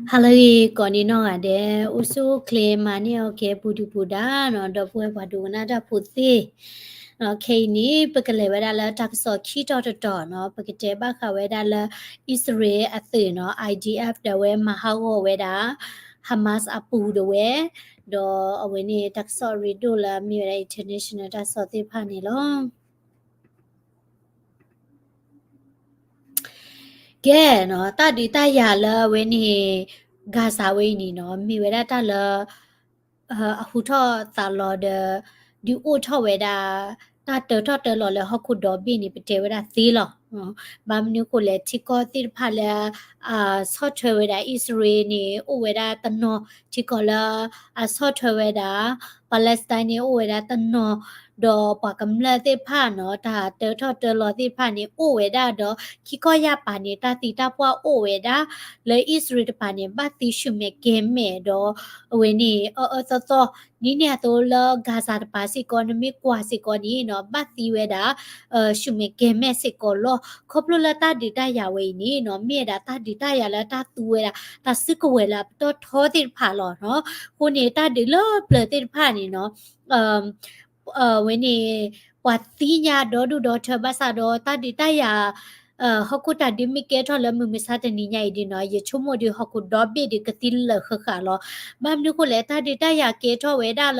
ဟါလၢအဂ့ၤ ကိးနံၤနီၢ်ဂၤဒဲး အိၣ်ဆူၣ်အိၣ်ချ့ မၤန့ၢ်အီၤကဲ ပူၤဒုၣ်ပူၤဒါနီၤ ဒီပုၢ်ဝဲၢ်ပှၤဒိကနၣ်တၢ်ဖိသ့ၣ် ခဲအံၤန့ၣ် ပကလဲၤဝဲဒၣ်လၢတၢ်ကစီၣ်ခံတီၤတတီၤနီၤ ပကတဲဘၣ်ဃးဝဲဒၣ်လၢ အံၣ်စရ့လးအသုးနီၤ IDF ဒီးဝဲမၤဟးဂီၤဝဲဒၣ် Hamas အပူၤဒီးဝဲ ဒီးအဝဲန့ၣ် တၢ်ကစီၣ်အရ့ဒိၣ်လၢအမ့ၢ်ဝဲဒၣ် international တၢ်ကစီၣ်သ့ၣ်တဖၣ်န့ၣ်လီၤ. ကဲနီၤ တၢ်ဒုးတၢ်ယၤလၢအဝဲန့ၣ် Gaza ဝဲအံၤန့ၣ်နီၤ မ့ၢ်ဝဲဒၣ်တၢ်လၢ အဟူထီၣ်သးလီၤဒီး ဒုးအိၣ်ထီၣ်ဝဲဒၣ် တၢ်တၢထီၣ်တၢလီၤလၢဟီၣ်ခိၣ်ဒီဘ့ၣ်န့ၣ် ပတဲဝဲဒၣ်သ့လီၤ. ဘၣ်မနုၤအဃိလဲၣ် ထံကီၢ်သ့ၣ်တဖၣ်လၢ အဆီၣ်ထွဲဝဲဒၣ်အံၣ်စရ့လးန့ၣ် အိၣ်ဝဲဒၣ်တနီၤ ထံကီၢ်လၢ အဆီၣ်ထွဲဝဲဒၣ် Palestine န့ၣ် အိၣ်ဝဲဒၣ်တနီၤ ဒီးပှၤကမျၢၢ်သ့ၣ်တဖၣ်နီၤ တၢ်တၢထီၣ်တၢလီၤသ့ၣ်တဖၣ်န့ၣ် အိၣ်ဝဲဒၣ်ဒီး ခံခီယၢ်ပၤန့ၣ် တၢ်သံတၢ်ပှၢ်အိၣ်ဝဲဒၣ် လၢအံၣ်စရ့လးတပၤန့ၣ် ဘၣ်သံဆူၣ်မဲာ်ကဲၤမဲာ်ဒီး အဝဲန့ၣ် အၢအၢသီသီ ဒ်န့ၣ်အသိးလၢ Gaza တပၤစ့ၢ်ကီး နမ့ၢ်ကွၢ်စ့ၢ်ကီးန့ၣ်နီၤ ဘၣ်သံဝဲဒၣ် ဆူၣ်မဲာ်ကဲၤမဲာ်စ့ၢ်ကီးလီၤ. ခီဖျိလၢတၢ်ဒုးတၢ်ယၤဝဲအံၤန့ၣ်နီၤ မ့ၢ်ဝဲဒၣ်တၢ်ဒုးတၢ်ယၤလၢတၢ်သူဝဲဒၣ် တၢ်စုကဝဲၤလၢအပတီၢ်ထီသ့ၣ်တဖၣ်လီၤနီၤ. အဃိန့ၣ် တၢ်ဒုးလၢပျၢၤသ့ၣ်တဖၣ်န့ၣ်နီၤ အဝဲန့ၣ် ပှၤသ့ၣ်ညါဒီဒူၣ်ဒီထၢဘၣ်ဆၣ်ဒီး တၢ်ဒုးတၢ်ယၤ ဟီၣ်ခိၣ်တၢ်ဒုးမ့ၢ်ကဲထီၣ်လၢမုၢ်မဆါတနံၤညါအံၤဒ်နီၤ ယဆိကမိၣ်ဒီးဟီၣ်ခိၣ်ဒီဘ့ၣ်ဒီးကသံလၢာ်ဃၣ်ဃၣ်လီၤ. ဘၣ်မနုၤအဃိလဲၣ် တၢ်ဒုးတၢ်ယၤကဲထီၣ်ဝဲဒၣ်လၢ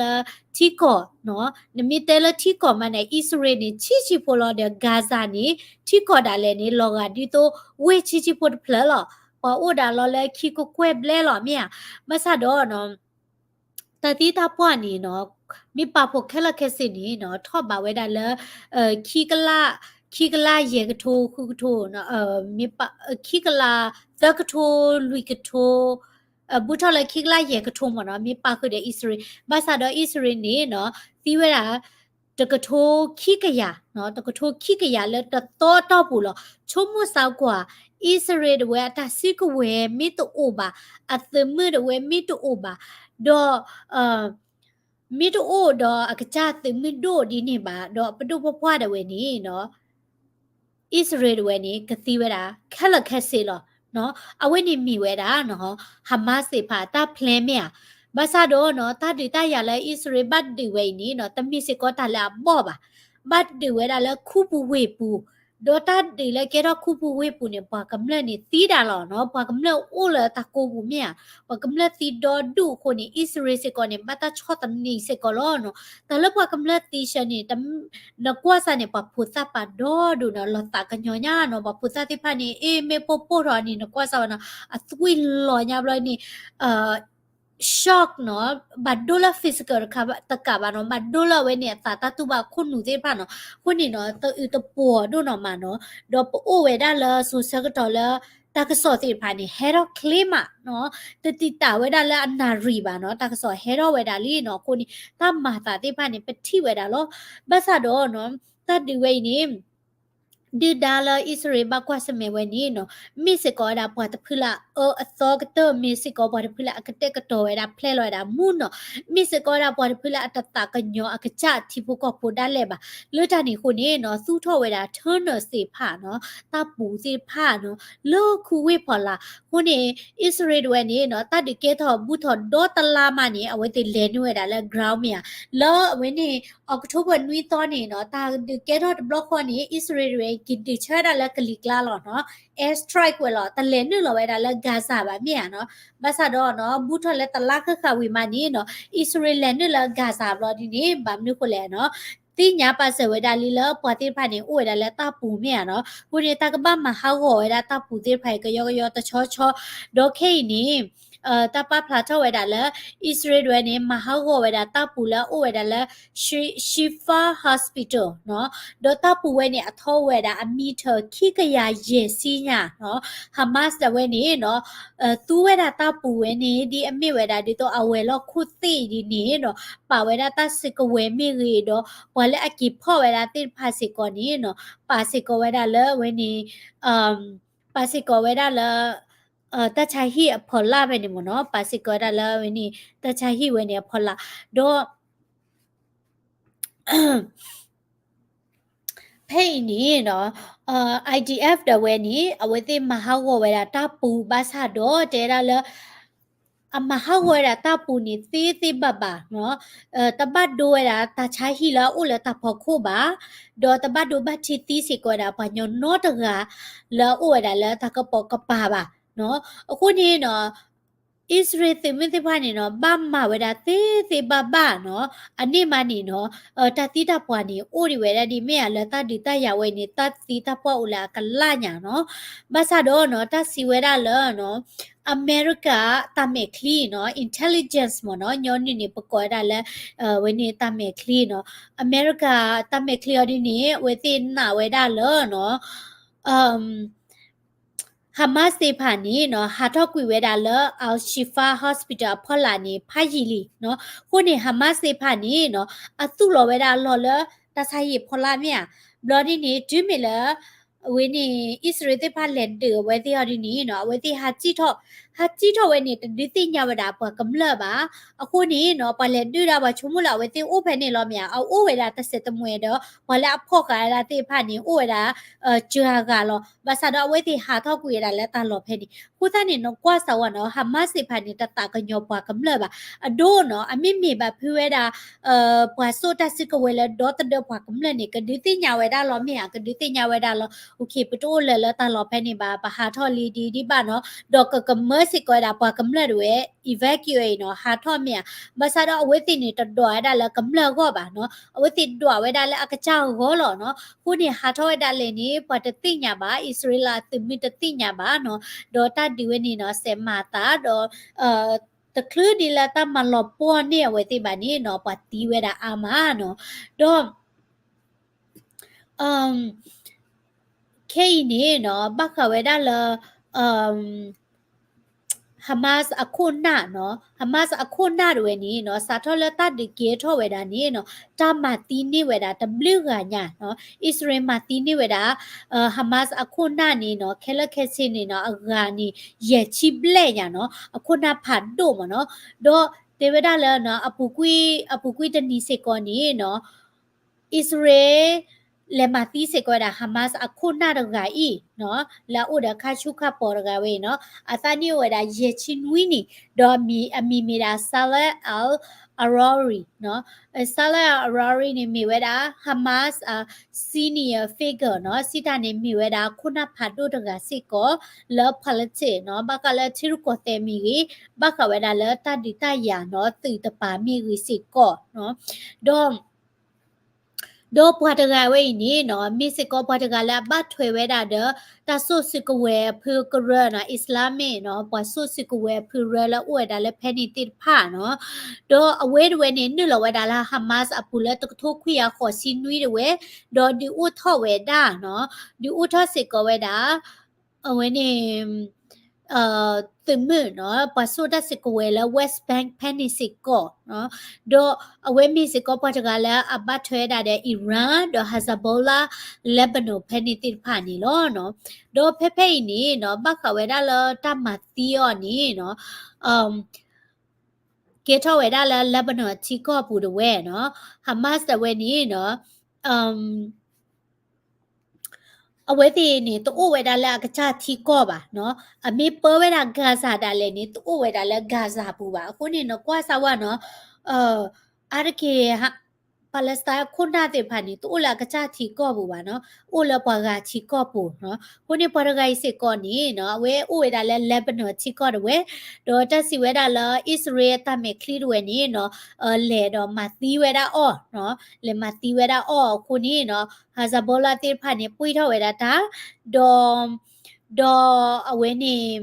ထံကီၢ်နီၤ နမ့ၢ်တဲလၢထံကီၢ်မးန့ၣ် အံၣ်စရ့လးန့ၣ် ဆံးဆံးဖိလီၤဒီး Gaza န့ၣ် ထံကီၢ်ဒၣ်လဲာ်န့ၣ် လီၤဂာ်ဒ်သိးဝ့ၢ်ဆံးဆံးဖိတဖျၢၣ်လီၤ. ပှၤအိၣ်ဒၣ်လီၤလၢခံကကွဲၢ်ဘျဲလီၤမ့ၢ်ဧါ. ဘၣ်ဆၣ်ဒီး တၢ်သံတၢ်ပှၢ်န့ၣ်နီၤ မ့ၢ်ပာ်ဖှိၣ်ခဲလၢာ်ခဲဆ့န့ၣ်နီၤ ထီၣ်ဘးဝဲဒၣ်လၢ ခံကလး ခံကလးယဲၢ်ကထိ ဃုကထိ မ့ၢ်ပာ် ခံကလး သၢကထိ လွံၢ်ကထိ ဘူးထီၣ်လၢခံကလးယဲၢ်ကထိမ့ၢ်နီၤ မ့ၢ်ပာ်ဃုာ်ဒီးအံၣ်စရ့လး ဘၣ်ဆၣ်ဒီးအံၣ်စရ့လးန့ၣ်နီၤ သံဝဲဒၣ် တကထိခံကယၤနီၤ တကထိခံကယၤလၢတသီအတီၢ်ပူၤလီၤ. ဆိကမိၣ်စးကွၢ် အံၣ်စရ့လးတဝဲအတၢ်စုကဝဲၤမ့ၢ်တအိၣ်ဘၣ်, အသုးမုၢ်တဝဲမ့ၢ်တအိၣ်ဘၣ်, ဒီး မ့ၢ်တအိၣ်ဒီးအကစၢ်သုးမုၢ်ဒိၣ်ဒ်န့ၣ်ဘၣ်, ဒီးပဒိၣ်ပပှၢ်ဒၣ်ဝဲန့ၣ်နီၤ အံၣ်စရ့လးတဝဲန့ၣ် ကသံဝဲဒၣ် ခဲလၢာ်ခဲဆ့လီၤ. အဝဲန့ၣ်မ့ၢ်ဝဲဒၣ်နီၤ Hamas သ့ၣ်တဖၣ်အတၢ် plan မ့ၢ်ဧါ. ဘၣ်ဆၣ်ဒီးနီၤ တၢ်ဒုးတၢ်ယၤလၢအံၣ်စရ့လးဘၣ်ဒုးဝဲအံၤန့ၣ်နီၤ တမ့ၢ်စ့ၢ်ကီးတၢ်လၢအဘီၣ်ဘၣ်. ဘၣ်ဒုးဝဲဒၣ်လၢခူပူၤဝ့ၢ်ပူၤ, ဒီးတၢ်ဒုးလၢကဲထီၣ်ခူပူၤဝ့ၢ်ပူၤန့ၣ် ပှၤကမျၢၢ်န့ၣ်သံဒၣ်လီၤနီၤ, ပှၤကမျၢၢ်အိၣ်လၢတၢ်ကိးပူၤမ့ၢ်ဧါ. ပှၤကမျၢၢ်သံဒီဒူၣ်အဃိန့ၣ် အံၣ်စရ့လးစ့ၢ်ကီးန့ၣ် ဘၣ်တၢ်ဆီၣ်သနံးစ့ၢ်ကီးလီၤနီၤ. တၢ်လၢပှၤကမျၢၢ်သံဆၢန့ၣ် နကွၢ်စၢ်န့ၣ် ပှၤဖိသၣ်ပာ်ဒီဒူၣ်နီၤ, လီၤသးကညီၤညါနီၤ, ပှၤဖိသၣ်သ့ၣ်တဖၣ်န့ၣ် အ့ မ့ၢ်ပိၢ်ပိၢ်ထီၣ်န့ၣ် နကွၢ်စၢ်ဝဲနီၤ, အသွံၣ်လီၤညါဘျီန့ၣ် shock နီၤ, ဘၣ်ဒိလၢ physical တကးဘၣ်နီၤ, ဘၣ်ဒိလၢအဝဲန့ၣ်အသးတၢ်တူၢ်ဘၣ်ခိၣ်နူာ်သ့ၣ်တဖၣ်နီၤ. အဃိန့ၣ်နီၤ တအုးတပှီၤဒိၣ်နီၢ်မးနီၤ, ဒီးပအိၣ်ဝဲဒၣ်လၢစိၤဆၢကတီၢ်လၢ တၢ်ကစီၣ်သ့ၣ်တဖၣ်န့ၣ် ဟဲထီၣ်ချ့မးနီၤ, တတံာ်တာ်ဝဲဒၣ်လၢအနၣ်ရံၣ်ဘၣ်နီၤ, တၢ်ကစီၣ်ဟဲထီၣ်ဝဲဒၣ်လံနီၤ. အဃိန့ၣ် တၢ်မၤသးသ့ၣ်တဖၣ်န့ၣ် ပထံၣ်ဝဲဒၣ်လီၤ. ဘၣ်ဆၣ်ဒီးနီၤ တၢ်ဒုးဝဲအံၤန့ၣ် ဒုၣ်ဒါလၢအံၣ်စရ့လးဘၣ်ကွၢ်ဆၢၣ်မဲာ်ဝဲန့ၣ်နီၤ, မ့ၢ်စ့ၢ်ကီးဝဲဒၣ်ပှၤတဖုလၢအအၢအသီကတၢၢ်, မ့ၢ်စ့ၢ်ကီးပှၤတဖုလၢအကတဲာ်ကတီၤဝဲဒၣ်ဖျဲလီၤဝဲဒၣ်မူနီၤ, မ့ၢ်စ့ၢ်ကီးဝဲဒၣ်ပှၤတဖုလၢအတသးကညီၤအကစၢ်ထံဖိကီၢ်ဖိဒၣ်လဲာ်ဘၣ်. လၢတၢ်န့ၣ်အဃိန့ၣ်နီၤ သူၣ်ထီၣ်ဝဲဒၣ် tunnel သ့ၣ်တဖၣ်နီၤ, တၢ်ပူၤသ့ၣ်တဖၣ်နီၤ, လၢခူဝ့ၢ်ဖီလာ်. အဃိန့ၣ် အံၣ်စရ့လးတဝဲန့ၣ်နီၤ တၢ်ဒုးကဲထီၣ်ဘူးထီၣ်ဒီတလါမးန့ၣ် အဝဲသ့ၣ်လဲၤနုာ်ဝဲဒၣ်လၢ ground မ့ၢ်ဧါ. လၢအဝဲန့ၣ် October နွံသီန့ၣ်နီၤ တၢ်ဒုးကဲထီၣ်တဘျီဃီန့ၣ် အံၣ်စရ့လးတဝဲက့ၤဒုးဆၢဝဲဒၣ်လၢကလံၤကျါလီၤနီၤ, air strike ဝဲလီၤ, တလဲၤနုာ်လီၤဝဲဒၣ်လၢ Gaza ဘၣ်မ့ၢ်ဧါနီၤ. ဘၣ်ဆၣ်ဒီးနီၤ ဘူးထီၣ်လၢတလါဃၣ်ဃၣ်ဝံၤမးန့ၣ်နီၤ အံၣ်စရ့လးလဲၤနုာ်လၢ Gaza ဘျီဒ်န့ၣ် ဘၣ်မနုၤဃိလဲၣ်နီၤ သ့ၣ်ညါပာ်စၢၤဝဲဒၣ်လံလၢပှၤသ့ၣ်တဖၣ်န့ၣ် အိၣ်ဝဲဒၣ်လၢတၢ်ပူၤမ့ၢ်ဧါနီၤ. အဃိန့ၣ် တၢ်ကဘၣ်မၤဟးဂီၤဝဲဒၣ်တၢ်ပူၤသ့ၣ်တဖၣ်အံၤ ကယီကယီတဆီဆီ, ဒီးခဲအံၤန့ၣ် တၢ်ပာ်ဖျါထီၣ်ဝဲဒၣ်လၢ အံၣ်စရ့လးတဝဲန့ၣ် မၤဟးဂီၤဝဲဒၣ်တၢ်ပူၤလၢအအိၣ်ဝဲဒၣ်လၢ Shifa Hospital နီၤ, ဒီးတၢ်ပူၤဝဲန့ၣ် အထီဝဲဒၣ်အမံထၢၣ် ခံကယၤယဲၢ်ဆံညါနီၤ. Hamas ဒၣ်ဝဲန့ၣ်နီၤ သူဝဲဒၣ်တၢ်ပူၤဝဲန့ၣ် ဒ်အမ့ၢ်ဝဲဒၣ်ဒ်သိးအဝဲၤလီၢ်ခိၣ်သ့ၣ်ဒ်န့ၣ်နီၤ, ပာ်ဝဲဒၣ်တၢ်စုကဝဲၤမ့ၢ်ဂ့ၤဒီး ပှၤလၢအက့ၤဖီၣ်ဝဲဒၣ်သ့ၣ်တဖၣ်စ့ၢ်ကီးန့ၣ်နီၤ ပာ်စ့ၢ်ကီးဝဲဒၣ်လၢအဝဲန့ၣ် ပာ်စ့ၢ်ကီးဝဲဒၣ်လၢ တၢ်ဆါဟံၣ်အဖီလာ်ဖဲန့ၣ်မ့ၢ်နီၤ, ပာ်စ့ၢ်ကီးဝဲဒၣ်လၢအဝဲန့ၣ် တၢ်ဆါဟံၣ်ဝဲန့ၣ်အဖီလာ်, ဒီး ဖဲအံၤန့ၣ်နီၤ IDF ဒၣ်ဝဲန့ၣ် အဝဲသ့ၣ်မၤဟးဂီၤဝဲဒၣ်တၢ်ပူၤဘၣ်ဆၣ်ဒီး တဲဒၣ်လၢ အမၤဟးဂီၤဝဲဒၣ်တၢ်ပူၤန့ၣ် သ့သ့ဘၣ်ဘၣ်နီၤ, တဘၣ်ဒိဝဲဒၣ်တၢ်ဆါဟံၣ်လၢအအိၣ်လၢတၢ်ဖီခိၣ်ဘၣ်, ဒီးတဘၣ်ဒိဘၣ်ထံသံစ့ၢ်ကီးဝဲဒၣ် ပှၤညီနီတဂၤ လၢအအိၣ်ဝဲဒၣ်လၢတၢ်ကပိာ်ကပၤဘၣ်နီၤ. အဃိန့ၣ်နီၤ အံၣ်စရ့လးသုးမုၢ်သ့ၣ်တဖၣ်န့ၣ်နီၤ ဘၣ်မၤဝဲဒၣ်သ့သ့ဘၣ်ဘၣ်နီၤ, အန့ၣ်မးန့ၣ်နီၤ တၢ်သံတၢ်ပှၢ်န့ၣ် အိၣ်ဒံးဝဲဒၣ်ဒ်မ့ၢ်ဧါလၢတၢ်ဒုးတၢ်ယၤဝဲန့ၣ် တၢ်သံတၢ်ပှၢ်အိၣ်လၢအကလၢ်ညါနီၤ. ဘၣ်ဆၣ်ဒီးနီၤ တၢ်စံးဝဲဒၣ်လၢနီၤ အမဲရကၤတၢ်မဲာ်ချံနီၤ intelligence မ့ၢ်နီၤ, ညီနုၢ်န့ၣ် ပကိးဝဲဒၣ်လၢ ဝဲန့ၣ်တၢ်မဲာ်ချံနီၤ, အမဲရကၤတၢ်မဲာ်ချံအီၤဒ်န့ၣ် အဝဲသ့ၣ်နာ်ဝဲဒၣ်လၢနီၤ Hamas သ့ၣ်တဖၣ်န့ၣ်နီၤ ဟးထီၣ်ကွံာ်ဝဲဒၣ်လၢ Al-Shifa Hospital အဖီလာ်န့ၣ် ဖးယံာ်လံနီၤ. အဃိန့ၣ် Hamas သ့ၣ်တဖၣ်န့ၣ်နီၤ အသူၣ်လီၤဝဲဒၣ်အလီၢ်လၢတၢ်ဆါဟံၣ်အဖီလာ်မ့ၢ်ဧါ. ဘျီဒ်န့ၣ် တုၤမ့ၢ်လၢ အဝဲန့ၣ် အံၣ်စရ့လးသ့ၣ်တဖၣ်လဲၤဒုးအဝဲသ့ၣ်အီၤဒ်န့ၣ်နီၤ အဝဲသ့ၣ်ဟးစံၣ်ထီၣ် ဟးစံၣ်ထီၣ်ဝဲန့ၣ် တဒုးသ့ၣ်ညါဝဲဒၣ်ပှၤကမျၢၢ်ဘၣ်. အဃိန့ၣ်နီၤ ပှၤလဲၤဒုးဒၣ်ပှၤဆိကမိၣ်လၢအဝဲသ့ၣ်အိၣ်ဖဲန့ၣ်လီၤမ့ၢ်ဧါ, အအိၣ်ဝဲဒၣ်တစဲးတမှဲၤဒီး ပှၤလၢအဖီၣ်ဃာ်ဝဲဒၣ်သ့ၣ်တဖၣ်န့ၣ် အိၣ်ဝဲဒၣ် စှၤဂၤလီၤ. ဘၣ်ဆၣ်ဒီးအဝဲသ့ၣ်ဟးထီၣ်ကွံာ်ဝဲဒၣ်လၢတၢ်လီၢ်ဖဲန့ၣ် အဃိသတးန့ၣ်နီၤ ကွၢ်စးဝဲနီၤ Hamas သ့ၣ်တဖၣ်န့ၣ် တသးကညီၤပှၤကမျၢၢ်ဘၣ်. အဒိနီၤ အမ့မ့ၢ်ဘၣ်ဖုးဝဲဒၣ် ပှၤစိာ်တၢ်စုကဝဲၤလၢဒီသဒၢပှၤကမျၢၢ်န့ၣ် ကဒုးသ့ၣ်ညါဝဲဒၣ်လီၤမ့ၢ်ဧါ, ကဒုးသ့ၣ်ညါဝဲဒၣ်လီၤ okay ပတအိၣ်လၢၤလၢတၢ်လီၢ်ဖဲန့ၣ်ဘၣ်, ပဟးထီၣ်လံဒ်ဒ်ဘၣ်နီၤ, ဒီးကကမၢစ့ၢ်ကီးဝဲဒၣ်ပှၤကမျၢၢ်ဒၣ်ဝဲ evacuate နီၤ ဟးထီၣ်မ့ၢ်ဧါ. ဘၣ်ဆၣ်ဒီးအဝဲသ့ၣ်န့ၣ် တဒွးဝဲဒၣ်လၢကမျၢၢ်အဂီၢ်ဘၣ်နီၤ, အဝဲသ့ၣ်ဒွးဝဲဒၣ်လၢအကစၢ်အဂီၢ်လီၤနီၤ. အဃိန့ၣ် ဟးထီၣ်ဝဲဒၣ်လဲၣ်န့ၣ် ပှၤတသ့ၣ်ညါဘၣ်, အံၣ်စရ့လးသုးမုၢ်တသ့ၣ်ညါဘၣ်နီၤ, ဒီးတၢ်ဒုးဝဲန့ၣ်နီၤ စဲးမၤအသးဒီး တချုးဒ်လၢတၢ်မၤလီၤပှီၢ်န့ၢ်အဝဲသ့ၣ်ဘၣ်န့ၣ်နီၤ ပှၤသံဝဲဒၣ်အါမးနီၤ. ဒီး ခဲအံၤန့ၣ်နီၤ ဘၣ်ဃးဝဲဒၣ်လၢ Hamas အခိၣ်နၢ်နီၤ, Hamas အခိၣ်နၢ်ဒၣ်ဝဲန့ၣ်နီၤ စးထီၣ်လၢတၢ်ဒုးကဲထီၣ်ဝဲဒၣ်န့ၣ်နီၤ တၢ်မၤသံန့ၢ်ဝဲဒၣ်တဘျုးဂၤညါနီၤ, အံၣ်စရ့လးမၤသံန့ၢ်ဝဲဒၣ် Hamas အခိၣ်နၢ်န့ၣ်နီၤ ခဲလၢာ်ခဲဆ့န့ၣ်နီၤ အဂၤန့ၣ် ယဲၢ်ဆံဘျဲၣ်ညါနီၤ, အခိၣ်နၢ်ဖးဒိၣ်မးနီၤ. ဒီးတဲဝဲဒၣ်လၢ အပူၤကွံာ်တနံၤစ့ၢ်ကီးန့ၣ်နီၤ အံၣ်စရ့လး လဲၤမၤသံစ့ၢ်ကီးဝဲဒၣ် Hamas အခိၣ်နၢ်တဂၤအံၤနီၤ လၢအအိၣ်ဒီးခါဆူၣ်ခါပီၤတဂၤဝဲအံၤနီၤ အသးနံၣ်အိၣ်ဝဲဒၣ်ယဲၢ်ဆံနွံနံၣ် ဒီးအမံၤမ့ၢ်ဒၣ် Salah al-Aruri နီၤ, Salah al-Aruri န့ၣ်မ့ၢ်ဝဲဒၣ် Hamas senior figure နီၤ, စံးတၢ်န့ၣ်မ့ၢ်ဝဲဒၣ်ခိၣ်နၢ်ဖးဒိၣ်တဂၤစ့ၢ်ကီး လၢ politics နီၤ, ဘၣ်ဃးလၢထံရူၢ်ကီၢ်သဲးမ့ၢ်ဂ့ၤ, ဘၣ်ဃးဝဲဒၣ်လၢတၢ်ဒုးတၢ်ယၤနီၤ သုးတပၤမ့ၢ်ဂ့ၤစ့ၢ်ကီးနီၤ, ဒီး ဒီးပှၤတဂၤဝဲအံၤန့ၣ်နီၤ မ့ၢ်စ့ၢ်ကီးပှၤတဂၤလၢအဘၣ်ထွဲဝဲဒၣ်ဒီး တၢ်စိာ်စုကဝဲၤအဖုကရၢနီၤ Islamic နီၤ ပှၤစိာ်စုကဝဲၤအဖုရၢလၢအိၣ်ဝဲဒၣ်လၢဖဲန့ၣ်သ့ၣ်တဖၣ်နီၤ, ဒီးအဝဲတဝဲန့ၣ် နုာ်လီၤဝဲဒၣ်လၢ Hamas အပူၤလၢတကထိခွံကယၤဃိးဆံနွံတဝဲ, ဒီးဒုးအိၣ်ထီၣ်ဝဲဒၣ်နီၤ, ဒုးအိၣ်ထီၣ်စ့ၢ်ကီးဝဲဒၣ် အဝဲန့ၣ် သုးမုၢ်နီၤ ပှၤစိာ်တၢ်စုကဝဲၤလၢ West Bank ဖဲန့ၣ်စ့ၢ်ကီးနီၤ, ဒီးအဝဲမ့ၢ်စ့ၢ်ကီးပှၤတဂၤလၢအဘၣ်ထွဲဒၣ်ဒီး Iran ဒီး Hezbollah Lebanon ဖဲန့ၣ်သ့ၣ်တဖၣ်န့ၣ်လီၤနီၤ, ဒီးဖဲဖဲအံၤန့ၣ်နီၤ ဘၣ်ဃးဝဲဒၣ်လၢတၢ်မၤသံအီၤန့ၣ်နီၤ ကဲထီၣ်ဝဲဒၣ်လၢ Lebanon ထံကီၢ်ပူၤတဝဲနီၤ, Hamas တဝဲန့ၣ်နီၤ အဝဲသ့ၣ်န့ၣ် တအိၣ်ဝဲဒၣ်လၢအကစၢ်ထံကီၢ်ဘၣ်နီၤ, အမ့ၢ်ပၢဝဲဒၣ် Gaza ဒၣ်လဲာ်န့ၣ် တအိၣ်ဝဲဒၣ်လၢ Gaza ပူၤဘၣ်. အဃိန့ၣ် နကွၢ်စၢ်ဝဲနီၤ, အါတက့ၢ် Palestine အခိၣ်နၢ်သ့ၣ်တဖၣ်န့ၣ် တအိၣ်လၢအကစၢ်ထံကီၢ်ပူၤဘၣ်နီၤ, အိၣ်လၢပှၤဂၤထံကီၢ်ပူၤနီၤ. အဃိန့ၣ် ပှၤတဂၤအံၤစ့ၢ်ကီးန့ၣ်နီၤ အဝဲအိၣ်ဝဲဒၣ်လၢ Lebanon ထံကီၢ်တဝဲ, ဒီးတၢ်စံးဝဲဒၣ်လၢ အံၣ်စရ့လးအတၢ်မဲာ်ချံတဝဲန့ၣ်နီၤ လဲၤဒီးမၤသံဝဲဒၣ်အီၤနီၤ, လဲၤမၤသံဝဲဒၣ်အီၤအဃိန့ၣ်နီၤ Hezbollah သ့ၣ်တဖၣ်န့ၣ် ပှံၢ်ထီၣ်ဝဲဒၣ်တၢ်, ဒီး ဒီးအဝဲန့ၣ်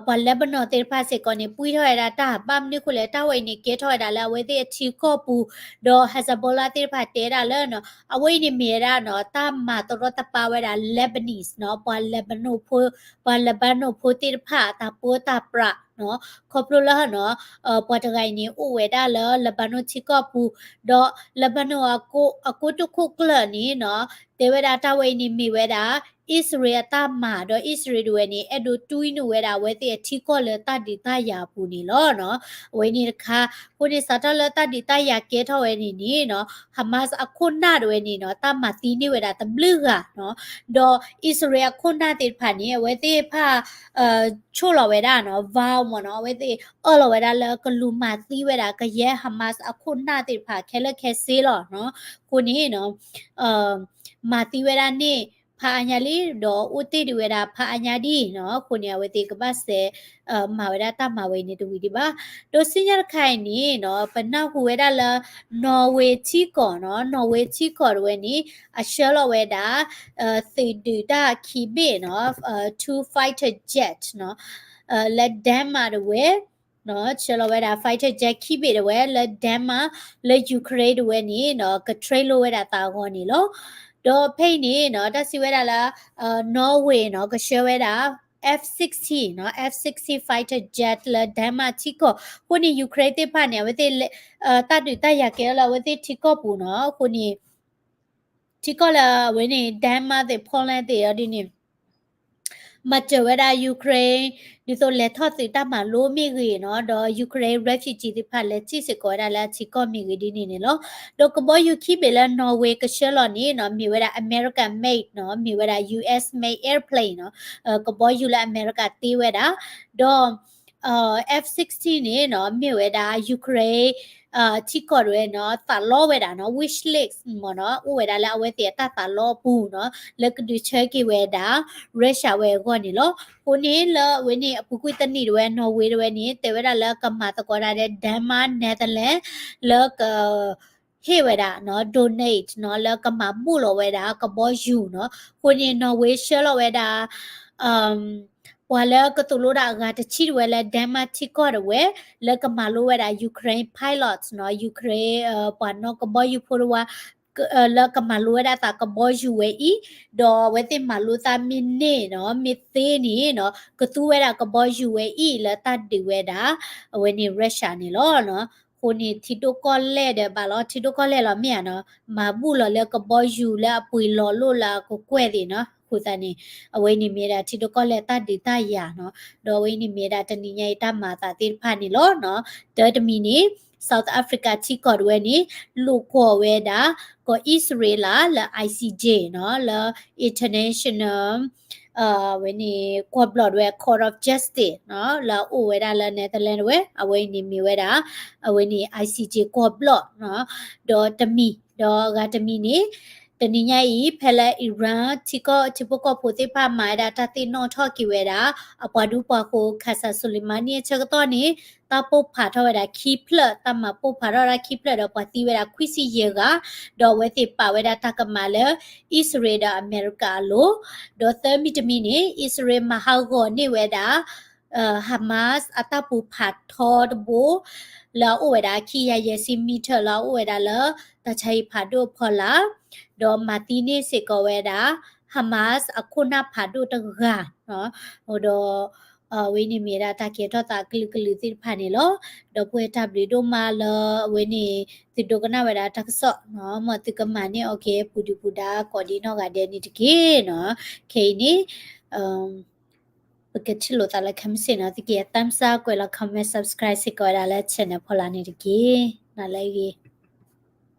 ပှၤ Lebanon သ့ၣ်တဖၣ်စ့ၢ်ကီးန့ၣ် ပှံၢ်ထီၣ်ဝဲဒၣ်တၢ် ဘၣ်မနုၤအဃိလဲၣ် တၢ်ဝဲအံၤန့ၣ် ကဲထီၣ်ဝဲဒၣ်လၢအဝဲသ့ၣ်အထံကီၢ်ပူၤ, ဒီး Hezbollah သ့ၣ်တဖၣ်တဲဒၣ်လၢနီၤ အဝဲအံၤန့ၣ်မ့ၢ်ဝဲဒၣ်နီၤ တၢ်မၤတရီတပါဝဲဒၣ် Lebanese နီၤ ပှၤ Lebanon ဖိ ပှၤ Lebanon ဖိသ့ၣ်တဖၣ် တၢ်ပၢတၢ်ပြး ခီဖျိလၢနီၤ ပှၤတဂၤအံၤန့ၣ် အိၣ်ဝဲဒၣ်လၢ Lebanon ထံကီၢ်ပူၤ, ဒီး Lebanon အကိတိာ်ခိၣ်ကျၢၢ်န့ၣ်နီၤ တဲဝဲဒၣ်တၢ်ဝဲအံၤန့ၣ်မ့ၢ်ဝဲဒၣ် အံၣ်စရ့လးအတၢ်မၤ ဒီးအံၣ်စရ့လးတဝဲန့ၣ် အဲၣ်ဒိးတွံၢ်နုာ်ဝဲဒၣ်အဝဲသ့ၣ်အထံကီၢ်လၢတၢ်ဒုးတၢ်ယၤအပူၤန့ၣ်လီၤ. အဝဲန့ၣ်တခါ, အဃိန့ၣ် စးထီၣ်လၢတၢ်ဒုးတၢ်ယၤကဲထီၣ်ဝဲန့ၣ်န့ၣ်နီၤ Hamas အခိၣ်နၢ်တဝဲန့ၣ်နီၤ တၢ်မၤသံန့ၢ်ဝဲဒၣ်တဘျုးဂၤနီၤ, ဒီးအံၣ်စရ့လးအခိၣ်နၢ်သ့ၣ်တဖၣ်န့ၣ် အဝဲသ့ၣ်တဖၣ် ဆိၣ်လီၤဝဲဒၣ်နီၤ vow မ့ၢ်နီၤ အဝဲသ့ၣ်အၢၣ်လီၤဝဲဒၣ်လၢကလူၤမၤသံဝဲဒၣ်ကယဲၢ် Hamas အခိၣ်နၢ်သ့ၣ်တဖၣ်ခဲလၢာ်ခဲဆ့လီၤနီၤ. အဃိန့ၣ်နီၤ မၤသံဝဲဒၣ်န့ၣ် ဖးအါညါလံ, ဒီးအိၣ်တ့ၢ်ဒံးဝဲဒၣ်ဖးအါညါဒ်နီၤ, အဃိန့ၣ် အဝဲသ့ၣ်ကဘၣ်စဲး မၤဝဲဒၣ်တၢ်မၤဝဲအံၤန့ၣ်တဝံၤဒံးဘၣ်. ဒီးဆူညါတခါအံၤန့ၣ်နီၤ ပနၢ်ဟူဝဲဒၣ်လၢ Norway ထံကီၢ်နီၤ, Norway ထံကီၢ်တဝဲန့ၣ် အဆှၢလီၤဝဲဒၣ် သုးဒုးတၢ်ခံဘ့ၣ်နီၤ, two fighter jet နီၤ လၢ Denmark တဝဲ ဆှၢလီၤဝဲဒၣ် fighter jet ခံဘ့ၣ်တဝဲ လၢ Denmark လၢ Ukraine တဝဲန့ၣ်နီၤ က train လိဝဲဒၣ်သးအဂီၢ်န့ၣ်လီၤ. ဒီးဖဲအံၤန့ၣ်နီၤ တၢ်စံးဝဲဒၣ်လၢ Norway နီၤ ကဆှၢဝဲဒၣ် F sixteen နီၤ, F sixteen fighter jet လၢ Denmark ထံကီၢ်, အဃိန့ၣ် Ukraine သ့ၣ်တဖၣ်န့ၣ် အဝဲသ့ၣ် တၢ်ဒုးတၢ်ယၤကဲလၢအဝဲသ့ၣ်ထံကီၢ်ပူၤနီၤ, အဃိန့ၣ် ထံကီၢ်လၢအဝဲန့ၣ် Denmark သ့ၣ် Poland သ့ၣ်အီၤဒ်န့ၣ် မၤစၢၤဝဲဒၣ် Ukraine ဒ်သိးလဲၤထီၣ်သုးတၢ်မၤလိမ့ၢ်ဂ့ၤနီၤ, ဒီး Ukraine refugee သ့ၣ်တဖၣ်လဲၤစံၣ်စ့ၢ်ကီးဝဲဒၣ်လၢအထံကီၢ်မ့ၢ်ဂ့ၤဒ်န့ၣ်န့ၣ်လီၤ. ဒီးကဘီယူၤခံဘ့ၣ်လၢ Norway ကဆှၢလီၤန့ၣ်နီၤ မ့ၢ်ဝဲဒၣ် American made နီၤ, မ့ၢ်ဝဲဒၣ် US made airplane နီၤ, ကဘီယူၤလၢအမဲရကၤတ့ဝဲဒၣ်, ဒီး F sixteen န့ၣ်နီၤ မ့ၢ်ဝဲဒၣ် Ukraine ထံကီၢ်တဝဲနီၤ သးလီဝဲဒၣ်နီၤ, wish list မ့ၢ်နီၤ, အိၣ်ဝဲဒၣ်လၢအဝဲသ့ၣ်အတၢ်သးလီအပူၤနီၤ, လၢကဒုးဆၢက့ၤဝဲဒၣ် Russia ဝဲအဂီၢ်န့ၣ်လီၤ. အဃိန့ၣ်လၢအဝဲန့ၣ် အပူၤကွံာ်တနံၣ်တဝဲ Norway တဝဲန့ၣ် တဲဝဲဒၣ်လၢကမၤသကိးဒၣ်ဒီး Denmark Netherlands လၢက ဟ့ၣ်ဝဲဒၣ်နီၤ donate နီၤ လၢကမၤဘူၣ်လီၤဝဲဒၣ်ကဘီယူၤနီၤ, အဃိန့ၣ် Norway ဆှၢလီၤဝဲဒၣ် ပှၤလၢကသိၣ်လိဒၣ်အဂၤတဆံတဝဲလၢ Denmark ထံကီၢ်တဝဲ လၢကမၤလိဝဲဒၣ် Ukraine pilots နီၤ, Ukraine ပှၤနီၣ်ကဘီယူၤဖိတဝဲ လၢကမၤလိဝဲဒၣ်သးကဘီယူၤဝဲအံၤ, ဒီးအဝဲသ့ၣ်မၤလိသးမ့ၢ်န့ၢ်နီၤ မ့ၢ်သ့န့ၣ်နီၤ ကသူဝဲဒၣ်ကဘီယူၤဝဲအံၤ လၢတၢ်ဒုးဝဲဒၣ် အဝဲန့ၣ် Russia န့ၣ်လီၤ. အဃိန့ၣ် ထံဒိၣ်ကီၢ်လဲၢ်ဒီးဘၣ်လီၤ ထံဒိၣ်ကီၢ်လဲၢ်လီၤမ့ၢ်ဧါနီၤ, မၤဘူၣ်လီၤလၢကဘီယူၤလၢအပှ့ၤလီၤလိၣ်လၢအကကွဲၢ်သ့ၣ်နီၤ, အဃိသတးန့ၣ် အဝဲအံၤန့ၣ်မ့ၢ်ဒၣ်ထံဒိၣ်ကီၢ်လဲၢ်တၢ်ဒုးတၢ်ယၤနီၤ, ဒီးအဝဲအံၤန့ၣ်မ့ၢ်ဒၣ်တနံၤညါအံၤတၢ်မၤအသးသ့ၣ်တဖၣ်န့ၣ်လီၤ. တၢတမံၤန့ၣ် South Africa ထံကီၢ်တဝဲန့ၣ် လိာ်ကွီၢ်ဝဲဒၣ် ကီၢ်အံၣ်စရ့လးလၢ I C J နီၤ, လၢ international ဝဲန့ၣ် ကွီၢ်ဘျီၣ်တဝဲ Court of Justice နီၤ, လၢအအိၣ်ဝဲဒၣ်လၢ Netherlands တဝဲ အဝဲအံၤန့ၣ်မ့ၢ်ဝဲဒၣ် အဝဲန့ၣ် I C J ကွီၢ်ဘျီၣ်နီၤ, ဒီးတမံၤ ဒီးအဂၤတမံၤန့ၣ် တနံၤညါအံၤ ဖဲလၢ Iran ထံကီၢ်ထံဖိကီၢ်ဖိသ့ၣ်တဖၣ်မၤဝဲဒၣ်တၢ်သ့ၣ်နီၣ်ထီၣ်က့ၤဝဲဒၣ် အပှၤဒူပှၤဃိၤ Qasem Soleimani အဆၢကတီၢ်န့ၣ် တၢ်ပိၢ်ဖးထီၣ်ဝဲဒၣ်ခံဖျၢၣ်, တၢ်မၤပိၢ်ဖးထီၣ်ဒၣ်ခံဖျၢၣ်ဒီးပှၤသံဝဲဒၣ်ခွံဆံယဲၢ်ဂၤ, ဒီးအဝဲသ့ၣ်ပာ်ဝဲဒၣ်တၢ်ကမၣ်လၢ အံၣ်စရ့လးဒီးအမဲရကၤအလိၤ, ဒီးသၢမံၤတမံၤန့ၣ် အံၣ်စရ့လးမၤဟးဂီၤန့ၢ်ဝဲဒၣ် Hamas အတၢ်ပူၤဖးထီတဘိ လၢအအိၣ်ဝဲဒၣ်ခံကယၤယဲၢ်ဆံ meter လၢအအိၣ်ဝဲဒၣ်လၢ တၢ်ဆါဟံၣ်ဖးဒိၣ်အဖီလာ်, ဒီးမၤသံန့ၢ်စ့ၢ်ကီးဝဲဒၣ် Hamas အခိၣ်နၢ်ဖးဒိၣ်တဂၤ, ဒီး အဝဲန့ၣ်မ့ၢ်ဒၣ်တၢ်ကဲထီၣ်သးကလုာ်ကလုာ်သ့ၣ်တဖၣ်န့ၣ်လီၤ. ဒီပုၢ်ဝဲၢ်တၢ်ဘျုးဒိၣ်မးလၢအဝဲန့ၣ် သုဒိကနၣ်ဝဲဒၣ်တၢ်ကစီၣ်နီၤ, မ်သုကမၤန့ၢ်အီၤက့ၤ ပူၤဒုၣ်ပူၤဒါကိးဒံနီၢ်ဂၤဒဲးန့ၣ်တက့ၢ်နီၤ. ခဲအံၤန့ၣ် ပကထံၣ်လိာ်သးလၢ comment နီၤ, သုက thumbs up ကွဲးလီၤ comment subscribe စ့ၢ်ကီးဝဲဒၣ်လၢ channel ဖီလာ်န့ၣ်တက့ၢ်. နၤလၢအဂ့ၤ.